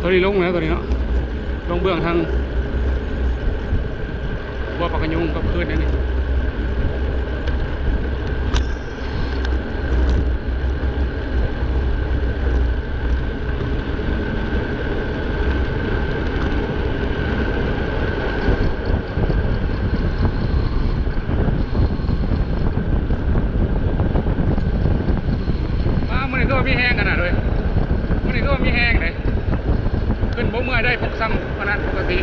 ຕົວນີ້ລົງແລ້ວ ຕົວນີ້ເນາະ ລົງເບື້ອງທາງບໍ່ປາກກະຍຸງກັບຄືນນີ້. ອ້າ ມື້ນີ້ຄືວ່າມີແຮງຂະໜາດເລີຍ ມື້ນີ້ຄືວ່າມີແຮງເດ້. ຂຶ້ນບໍ່ເມື່ອຍໄດ້ ປົກຊ້ຳຂະໜາດປົກກະຕິ.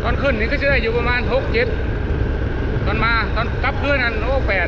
ຕອນຂຶ້ນນີ້ກໍຊິໄດ້ຢູ່ປະມານຫົກເຈັດ ຕອນມາ ຕອນກັບຄືນນັ້ນ ໂອ້ ແປດ.